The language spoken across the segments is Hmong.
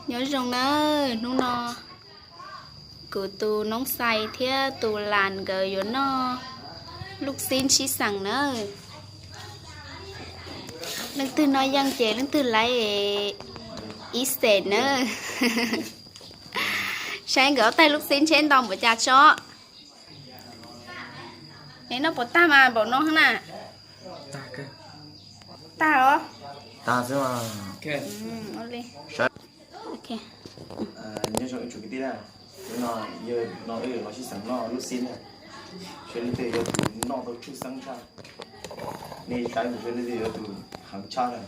Nyob zoo nawb, hnub no kuv tus noob xais thiab tus las nkawd yuav noj lub xib sib xeem nawb. Leej twg noj yeej ces leej twg laiv ib xees nawb. Saib nkawd ob tais lub xib ntshe ntau npaum cas tso. Es noj puas tag mas npaum no na? Tag os. Nyob zoo ib tsoom kwv tij na, hnub no yog no wb los sib xeem noj lub xib na, seb leej twg yog tus noj tau tshwj xeeb tshaj, nej saib mus seb leej twg yog tus heev tshaj na.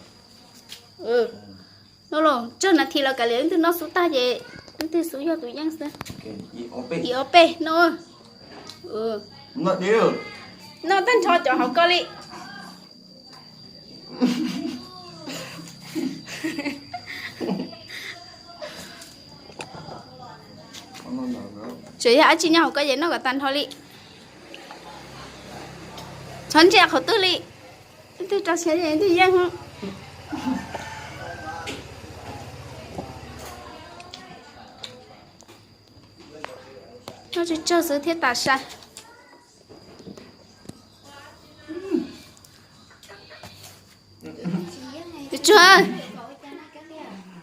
No los tsawg nas this los kav liam, leej twg noj xub tag ces leej twg xub yog tus yeej xwb. Ib ob peb no. Noj tag nrho cov hauv ko li. Tsuas yog dab tsi nyob hauv ko ces noj kom tag nrho li. Txhob ntsia qhov twg li. Leej twg rau siab leej twg yeej. Noj tsawg tsawg xwb thiaj tas sai. Tsuag,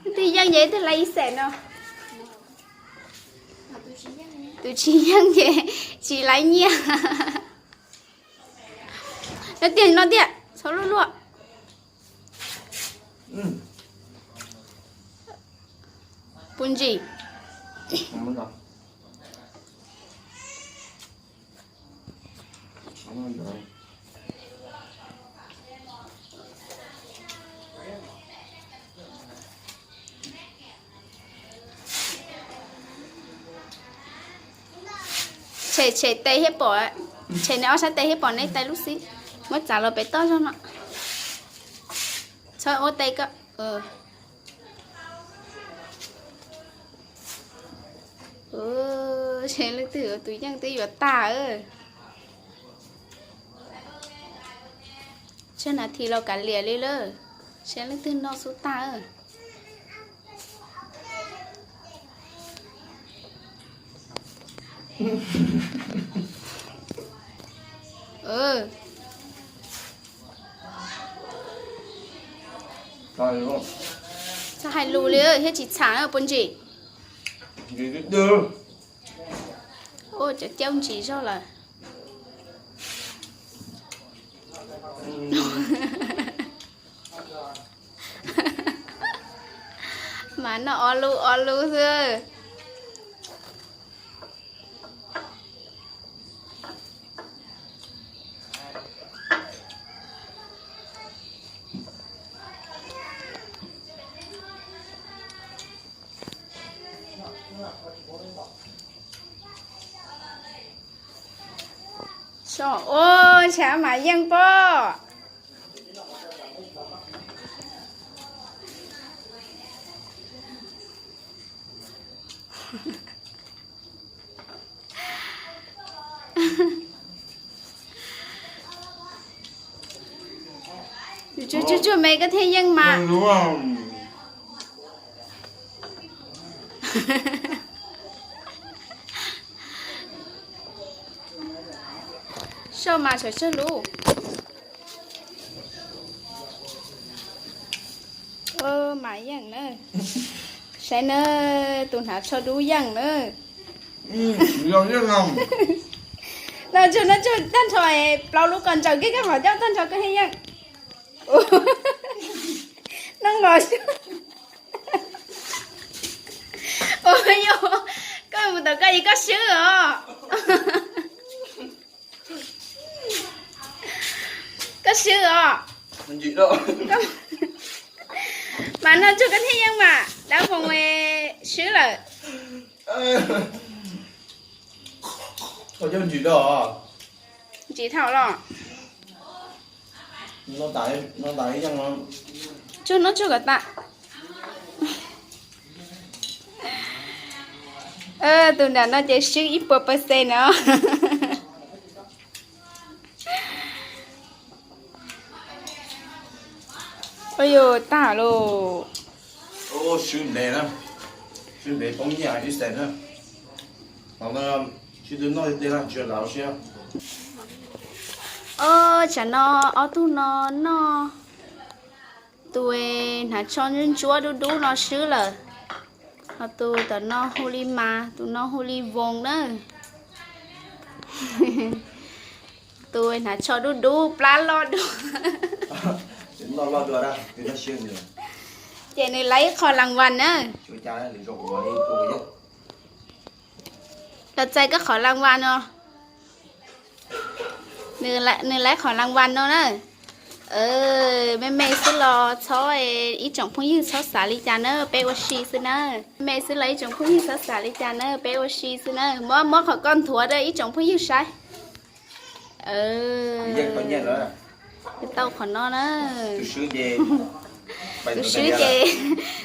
leej twg yeej ces leej twg laiv ib xees no. Tus tsis yeej ces tsis laiv nyiaj. Noj tiag, noj tiag, txhob luaj luaj. Puas ntsim? Tshem, tshem tes thiab pom, tshem nws ob sab tes thiab pom neb tais lub xib. Muab txav los pem toj zog no. Txhob ua tes ko. Leej twg tus yeej twb yuav tag. Tsawg nas this los kav liam li lawm, seb leej twg noj xub tag. Txhob hais lus li thiab tsis txham puas ntsim? Cov caub ntsis zog lawm. Mas noj ob lub ob lub xwb. Ua, ntshe mas yeej pob. Tsuag tsuag me koj thiaj yeej mas. Soj mas sawv tsawg lub. Mas yeej na. Saib na, tus hnav tsho dub yeej na. No tsug, no tsug tag nrho, plaub lub ko ntsaws kiag koj qhov ncauj tag nrho koj thiaj yeej. Neeg los, ua yog koj mus tom koj es koj swb os. Koj swb os. Mas no tsug koj thiaj yeej mas dab hmoov swb lawm. Ntsim thaum los. Tsug no tsug kom tas. Tus nram no ces swb ib puas percent no. Ua yus tag lauj. Swb ntev na. Ob, tsam no ob tug no noj tus hnav tsho ntsuab ntsuab dub dub no swb lawm. Ho tus tom no hu li Mas, tus no hu li Voos na. Tus hnav tsho dub dub plab loj dua. Ces nws laiv ib qho las vas na. Los txais koj qhov las vas no. Nws laiv qhov las vas no na. Me me xwb los txhob, ib tsoom phooj ywg txhob xav li cas na, peb ua si xwb na. Me me xwb los ib tsoom phooj ywg txhob xav li cas na, peb ua si xwb na. Muab, muab qhov koj nthuav rau ib tsoom phooj ywg saib. Tau qhov no na. Tus swb ces,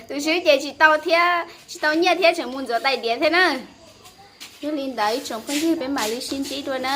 tus swb ces tsis tau thiab, tsis tau nyiaj thiab, tseem mus ntxuav tais diav thiab na. Yog li ntawd ib tsoom phooj ywg peb mam li sib ntsib dua na.